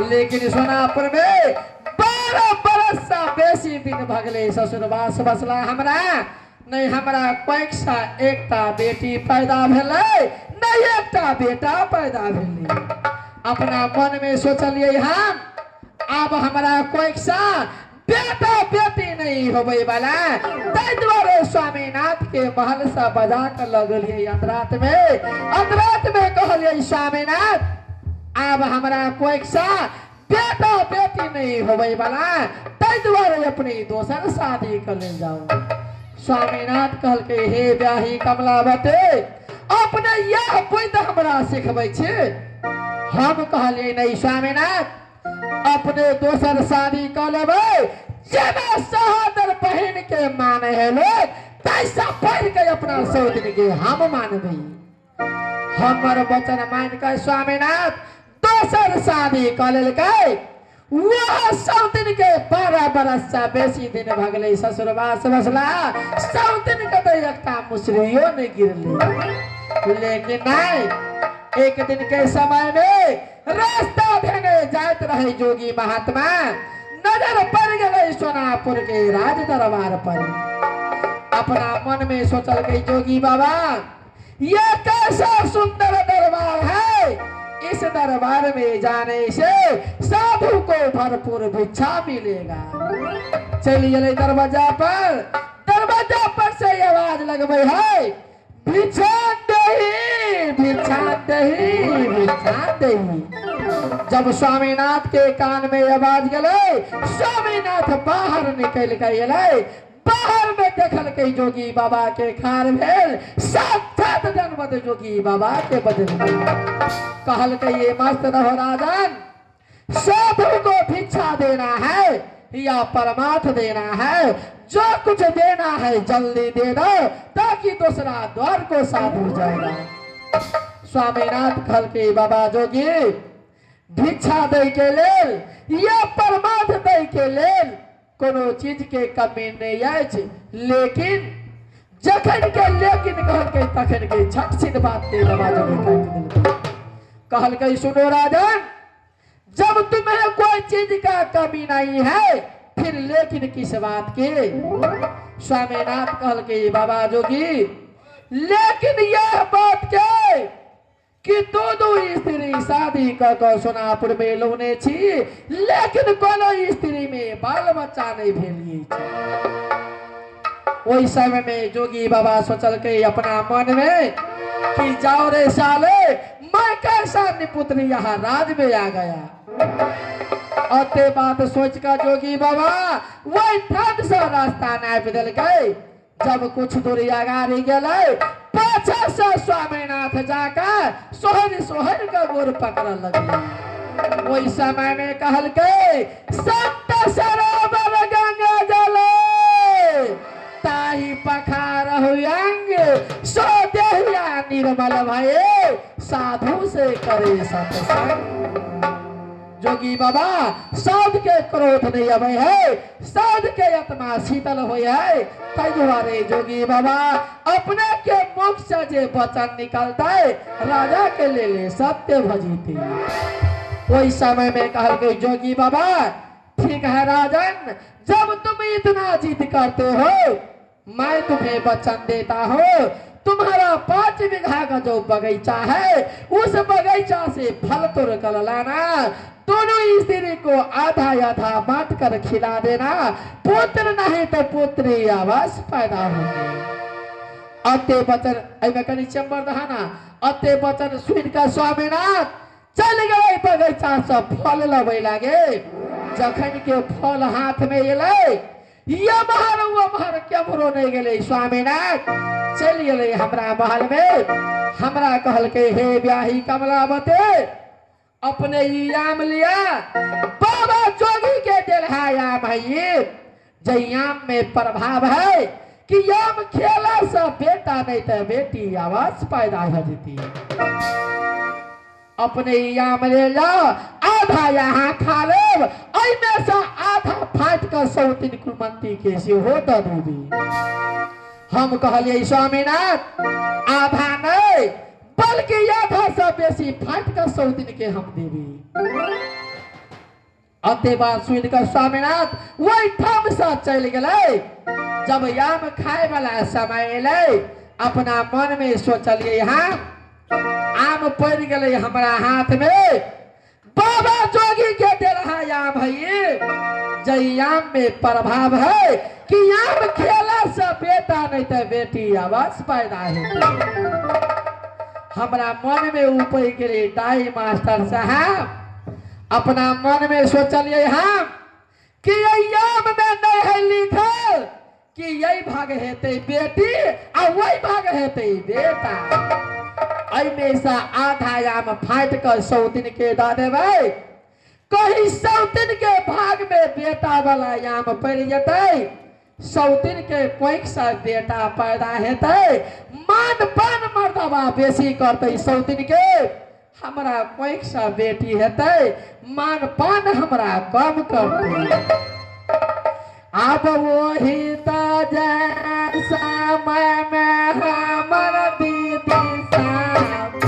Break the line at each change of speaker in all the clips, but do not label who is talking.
लेकिन सोनापुर में 12 बरस से बेसी दिन भगले ससुरवास बसला। हमरा नहीं हमरा पैसा एकटा बेटी पैदा भेलै, नहीं एकटा बेटा पैदा भेलै। अपना मन में सोचलिए हम अब हमरा पैसा बेटा बेटी नहीं होबे वाला, ताहि दुआरे स्वामीनाथ के महल से बजा के लगलिए अंतरात में। अंतरात में कहलिए स्वामीनाथ अब हमरा पैसा बेटा बेटी नहीं होबे वाला, ताहि दुआरे अपने दोसर शादी कर ले जाओ। स्वामीनाथ कहलकै हे ब्याही कमलावती, अपने यह बुद्धि हमरा सिखबै छी। हम कहलिए नहीं स्वामीनाथ, अपने दोसर शादी कर लेबै, जेना सहोदर बहिन के माने है लोग तैसा पढ़ के अपना सौदिन के हम मानबै। हमर वचन मान के स्वामीनाथ दोसर शादी कर लेलकै। वह सौतिन के 12 बरस से बेसी दिन भगले ससुरवास बसला, सौतिन के तो एकटा मुसरियो नहीं गिरले। लेकिन नहीं, एक दिन के समय में रास्ता धेने जाइत रहे जोगी महात्मा, नजर पड़ गए सोनापुर के राज दरबार पर। अपना मन में सोचल गई जोगी बाबा, यह कैसा सुंदर दरबार है, इस दरबार में जाने से साधु को भरपूर भिक्षा मिलेगा। चलिए दरवाजा पर, दरवाजा पर से आवाज लगबे है, भिक्षा देही, भिक्षा देही, भिक्षा देही। जब स्वामीनाथ के कान में आवाज गले, स्वामीनाथ बाहर निकल के अलै। बाहर में देखल के जोगी बाबा के खार भेल, साक्षात जनमत जोगी बाबा के बदल कहल के ये मस्त रहो राजन, साधु को भिक्षा देना है या परमार्थ देना है, जो कुछ देना है जल्दी दे दो ताकि दूसरा द्वार को साधु जाएगा। स्वामीनाथ कहल के बाबा जोगी, भिक्षा दे के लेल या परमार्थ दे के लेल कोनो चीज के कमी नहीं अछि, लेकिन जखन के लेकिन कहलकै तखन के झट छिन बात के बाबा जोगी काटि देलकै। कहलकै सुनो राजन, जब तुम्हें कोई चीज का कमी नहीं है फिर लेकिन किस बात के। स्वामीनाथ कहलकै बाबा जोगी, लेकिन यह बात के कि दो दो स्त्री शादी क सोनापुर में लौने छी, लेकिन कोनो स्त्री में बाल बच्चा नहीं भेल। ओहि समय में जोगी बाबा सोचलकै अपना मन में कि जाओ रे साले, मैं कैसा निपुत्र यहाँ राज में आ गया। अते बात सोच कर जोगी बाबा वही ठंड से रास्ता नापि देलकै। जब कुछ दूरी आगाड़ी गेलै, पाछा से स्वामीनाथ जाकर सोहर सोहर का गोर पकड़ लगलै। ओहि समय में कहलकै संत सरोवर गंगा जले, ताही पखारहु अंग, सो देहिया निर्मल भये, साधु से करे सत्संग। जोगी बाबा साध के क्रोध नहीं अबै है, साध के आत्मा शीतल हो है, ताहि दुआरे जोगी बाबा अपने के मुख से जे वचन निकलता है राजा के ले सत्य भजीते। वही समय में कहलकै जोगी बाबा ठीक है राजन, जब तुम इतना जिद करते हो मैं तुम्हें वचन देता हूँ, तुम्हारा 5 बीघा का जो बगीचा है उस बगीचा से फल तोड़ कर लाना, दोनों स्त्री को आधा आधा बांट कर खिला देना, पुत्र नहीं तो पुत्री आवास पैदा होगी। अते वचन एहिमे कनि चेम्बर दहा ना, अते वचन सुन कर स्वामीनाथ चल गए बगीचा से फल लबै लागे। जखन के फल हाथ में एलै, एम्हर ओम्हर केम्हरो नहीं गेलै, स्वामीनाथ चलि गेलै हमरा महल में। हमरा कहलकै हे ब्याही कमलावती, अपने ई आम लिया, बाबा जोगी के दिल है आम है ये, जे आम में प्रभाव है कि आम खेला से बेटा नहीं तो बेटी आवाज पैदा हो जाती। अपने ई आम ले लो, आधा यहाँ खा लेब, एहिमे से आधा फाटि कऽ सौतिन कुलमंती के सेहो दऽ देबी। हम कहलिए स्वामीनाथ आधा नहीं बल्कि आधा से बेसी फाटि कऽ सौतिन के हम देबी। अते बात सुनि कऽ स्वामीनाथ ओहि ठाम से चलि गेलै। जब आम खाय वाला समय एलै, अपना मन में सोचलिए हम आम पड़ि गेलै हमरा हाथ में, बाबा जोगी के देलहा आम है, जै आम में प्रभाव है कि आम खेला से बेटा नहीं तो बेटी अवश्य पैदा है। हमरा मन में उपै गेलै दाई मास्टर साहब, अपना मन में सोचलिए हम कि आम में नहीं है लिखल कि यही भाग हेतै बेटी आ वही भाग हेतै बेटा। एहिमे से आधा आम फाटि कऽ 100 दिन के दऽ देबै, कहीं 100 दिन के भाग में बेटा वाला आम पड़ि जेतै, 100 दिन के कोइख से बेटा पैदा हेतै, मान पान मर्दबा बेसी करतै 100 दिन के, हमरा कोइख से बेटी हेतै, मान पान हमरा कम करतै। अब वही त समय में हमर दीदी साहब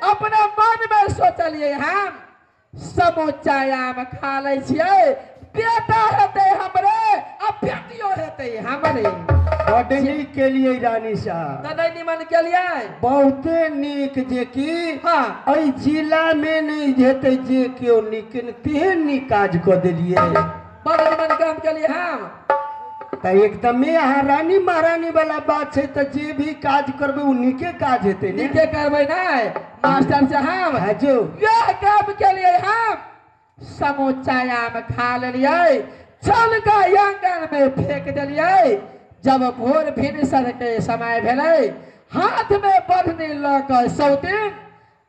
अपना मन में सोचलिए हम समोचा आम खा लै छियै, बेटा हेतै हमरे आ बेटियो हेतै हमरे।
बड नीक केलियै रानी साहब,
तऽ नहि निमन केलियै,
बहुते नीक। जे कि
हाँ
एहि जिला में नहि हेतै जे केओ नीक, तेहन नीक काज कऽ देलियै,
बड निमन काम केलियै हम।
तऽ एकदमे अहाँ रानी महारानी वाला बात छै, तऽ जे भी काज करबै ओ नीके काज हेतै ने।
नीके करबै नहि मास्टर साहब,
हाजो
यह काम केलियै हम, समोचा आम खा लेलियै, चल कऽ आंगन में फेंक देलियै। जब भोर भिनसर के समय भेलै, हाथ में बढ़नी लऽ कऽ सौतीन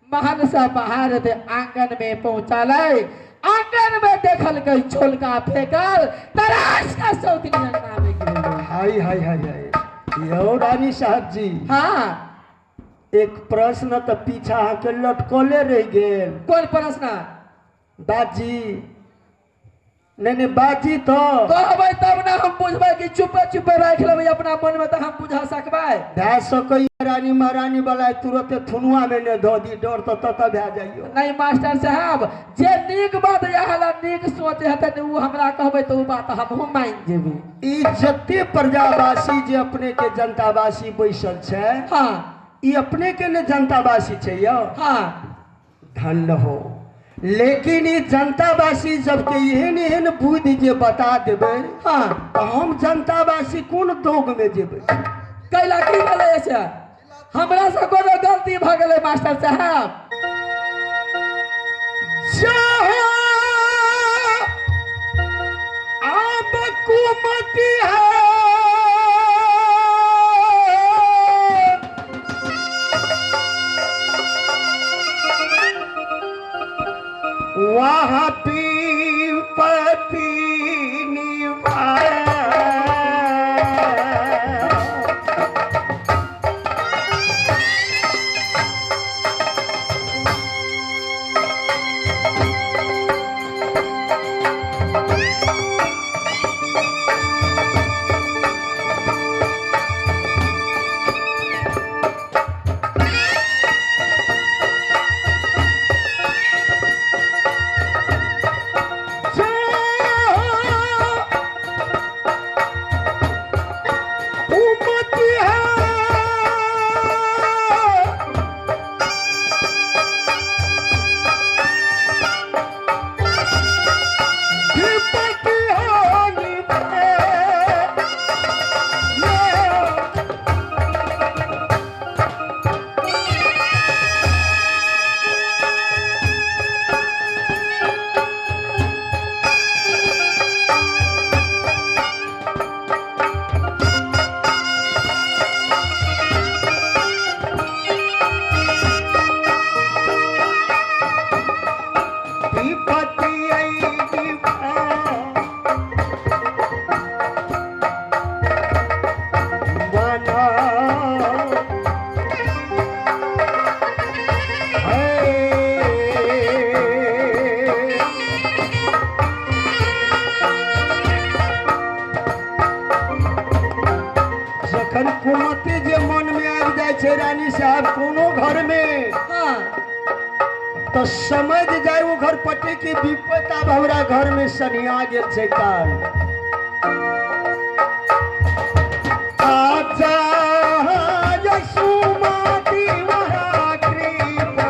महल से बाहर आंगन में पहुँचलै। आंगन में देखलकै छोलका फेकल, तरास का सौतीन अंगना में गिरलै।
हाय हाय हाय हाय यौ रानी साहब जी,
हाँ
एक प्रश्न तऽ पीछा अहाँके लटकले रहि गेल।
कोन प्रश्न?
बाजी नहीं नहीं बाजी तो
कहबै तब ना हम बुझबै कि चुपे चुपे राखि लेबै अपना मन में तऽ हम बुझा सकबै।
भए सकैए रानी महारानी वाला तुरंत थुनुआ में ने धऽ दी, डर तऽ ततऽ भए जाइयो।
नहीं मास्टर साहब, जे नीक बात यहाँ ला नीक सोच हेतै ने ओ हमरा कहबै तऽ ओ बात हमहूँ मानि जेबै।
ई जते प्रजावासी जे अपने के जनतावासी बैसल छै,
हाँ
ई अपने के ने जनतावासी छै यौ।
हाँ
धन्य हो। लेकिन ई जनतावासी सबके एहन एहन बुद्धि जे बता देबै,
हाँ
तऽ हम जनतावासी कोन दोग में जेबै?
कैला की भेलै से? हमरा से कोनो गलती भऽ गेलै मास्टर साहब?
जहाँ आब कुमति है वहाँ पति निवास। उमति है विपत्ति होनी है। विपत्ति आई मना है। जखन कुमति जे मन में आबि जाइ छै रानी साहब कोनो घर में,
हाँ
तो समझ जाय ओ घर पटे के विपत आब हमरा घर में सनिया गेल छै। काल आजा यशुमती वहाँ कृपा।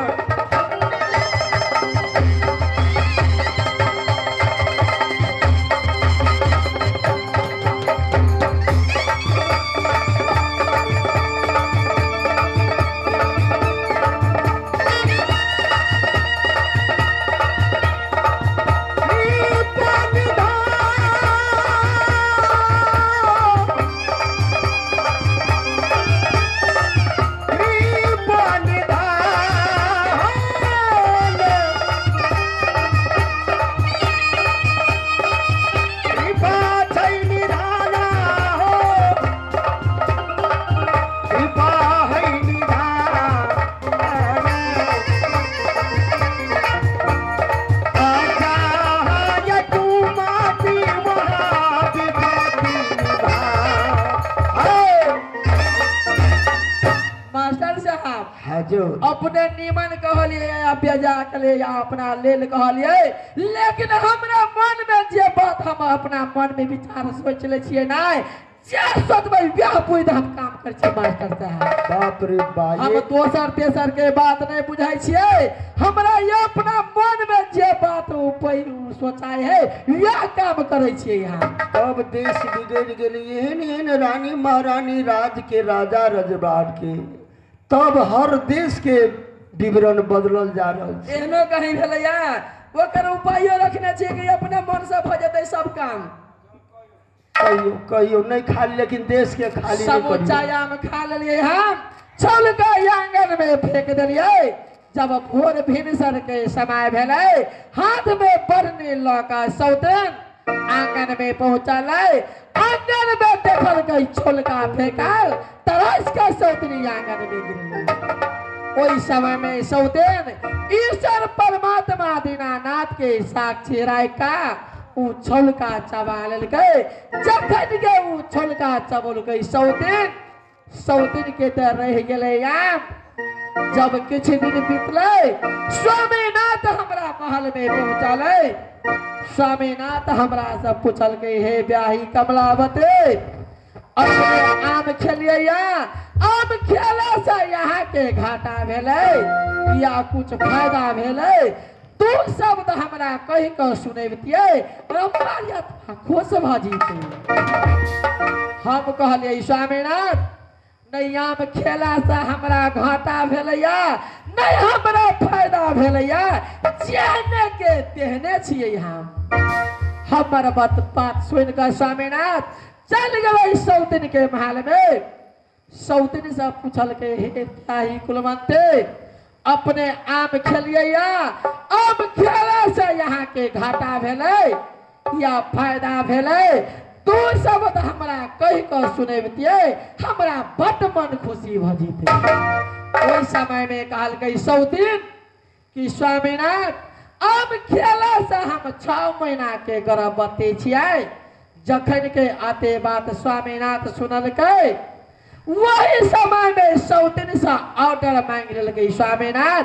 कृपा निधान, कृपा निधान, कृपा छै निधाना हो, कृपा है निधान। आजा कुमाती महाविपत्ति निधान।
मास्टर साहब,
हजूर,
अपने नीमन कहलिए या बेजा के लिए या अपना लेल कहलिए, लेकिन हमरा मन में जे बात हम अपना मन में विचार सोच ले छियै नै, जे सोचबै वएह बुद्धि हम काम करै छियै मास्टर साहब।
बाप रे बा,
हम दोसर तेसर के बात नहीं बुझाइ छियै, हमरा ये अपना मन में जे बात सोचाय है वएह काम करै छियै यहाँ।
तब देश बिगड़ गेल। एहन एहन रानी महारानी राज के राजा रजवाड़ के तब हर देश के विवरण बदलल जा रहल छै।
एहनो कहीं भेलैया ओकर उपायो रखने छियै कि अपने मन से भऽ जेतै सब काम।
कहियो कहियो नहीं खाली, लेकिन देश के खाली नहीं
समूचा
करियो।
आम खा लेलियै हम, चल के आंगन में फेंक देलियै। जब भोर भिनसर के समय भेलै, हाथ में बरनी लऽ कऽ सौतन आंगन में पहुँचलै। आंगन में देखलकै छोलका फेकल, तरस के सौतनी आंगन में गिरलै। ओहि समय में सौतेन ईश्वर परमात्मा दीनानाथ के साक्षी राय का उ छौलका चबा लेलकै। जखन के उ छौलका चबौलकै सौतिन, सौतिन के तऽ रहि गेलै आम। जब किछु दिन बीतलै, स्वामीनाथ हमरा महल में पहुँचलै। स्वामीनाथ हमरा से पूछलकै, हे ब्याही कमलावती, अपने आम खेलियै या आम खेला से यहाँ के घाटा भेलै या कुछ फायदा भेलै? तू शब्द हमरा कहि कऽ सुनैबतियै, हमर आत्मा खुश भऽ जेतै। हम कहलियै, स्वामीनाथ, नहि आम खेला से हमरा घाटा भेलैया, नहि हमरा फायदा भेलैया, जेहने के तेहने छियै हम। हमर बात बात सुनि कऽ स्वामीनाथ चल गेलै सौतिन के महल में। सौतिन से पूछलकै, हे ताही कुलवंते, अपने आम खेलियै या आम खेला से यहाँ के घाटा भेलै या फायदा भेलै? तू शब्द हमरा कहि कऽ सुनैबतियै, हमरा बड्ड मन खुशी भऽ जेतै। ओहि समय में कहलकै सौतिन कि स्वामीनाथ, आम खेला से हम 6 महीना के गर्भवती छियै। जखन के आते बात स्वामीनाथ सुनलकै, वही समय में सौतिन से ऑर्डर मांगि लेलकै। स्वामीनाथ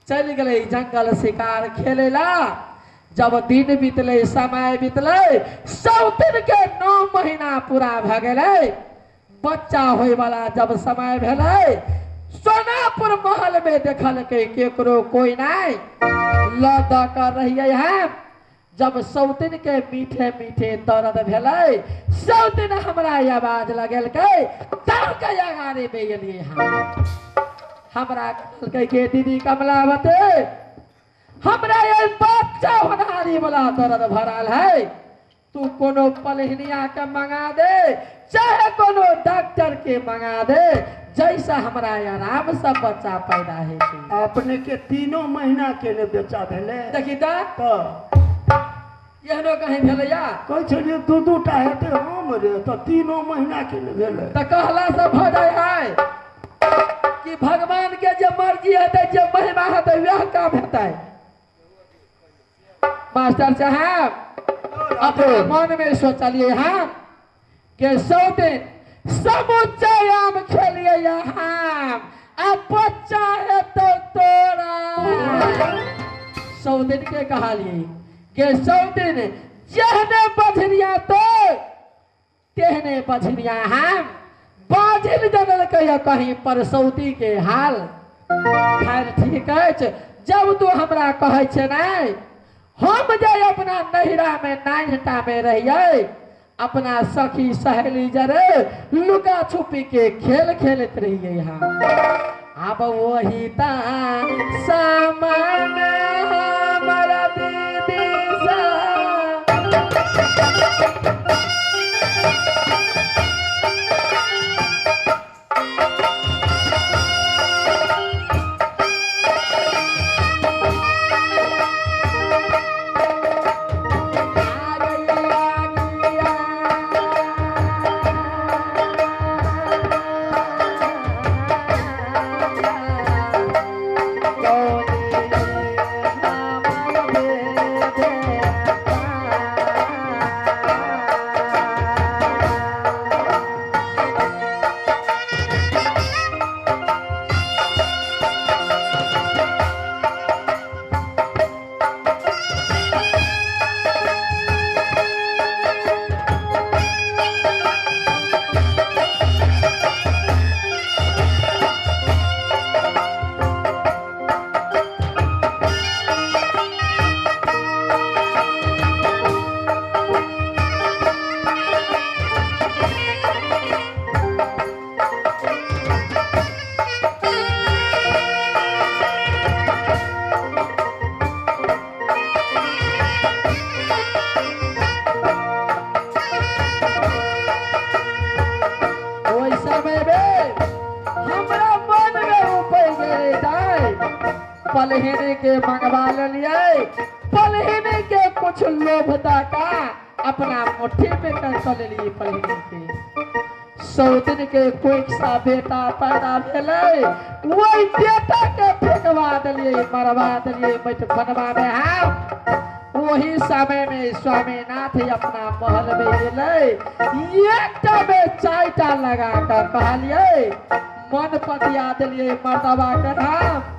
चलि गेलै जंगल शिकार खेले ला। जब दिन बीतलै, समय बीतलै, सौतिन के 9 महीना पूरा भऽ गेलै। बच्चा होय वाला जब समय भेलै, सोनापुर महल में देखलकै केकरो कोई नहीं, लऽ दऽ कऽ रहियै हम। जब सौतिन के मीठे मीठे दर्द भेलै, सौतिन हमरा आवाज लगेलकै, दौड़ के अगाड़ी में एलियै हम। हमरा कहलकै के दीदी कमलावती, हमरा ये बच्चा होनहारी वाला दर्द भरल है, तू कोनो पलहिनिया के मंगा दे, चाहे कोनो डॉक्टर के मंगा दे, जैसा हमरा आराम से बच्चा पैदा है।
अपने के 3 महीना के ने बच्चा भेलै।
देखी ता
तऽ
एहनो कहीं भेलैया?
कहै छलियै 2-2 टा हेतै हम रे, तऽ 3 महीना के ने भेलै।
तऽ कहला से भऽ जाइ है कि भगवान के जे मर्जी हेतै, जे महिमा हेतै, वएह काम हेतै। मास्टर साहब, अपने मन में सोचलिए हम कि 100 दिन समूचा आम खेलिए हम, आ बच्चा हेतौ तोरा। 100 दिन के कहलिए कि 100 दिन जेहने बझनिया तो तेहने बझनिया हम। बाजिल जनलकै कहीं परसौती के हाल। खैर ठीक अछि, जब तू हमरा कहै छै नहि, हम जे अपना नैहरा में नान्हिटा में रहियै, अपना सखी सहेली जरे लुका छुपी के खेल खेलैत रहियै हम। आब वही ता समय हमर दीदी सा। पलहिनी के मंगवा लेलियै, पलहिनी के कुछ लोभ का अपना मुट्ठी में कर लेलियै। पलहिनी के सौतिन के कोई सा बेटा पैदा भेलै, वही बेटा के फेंकवा देलियै, मरवा देलियै बैठ बनवा में। हम वो वही समय में स्वामीनाथ अपना महल में गेलै, एकटा में चारिटा लगा कऽ कहलियै, मन पतिया देलियै मर्दबा के नाम।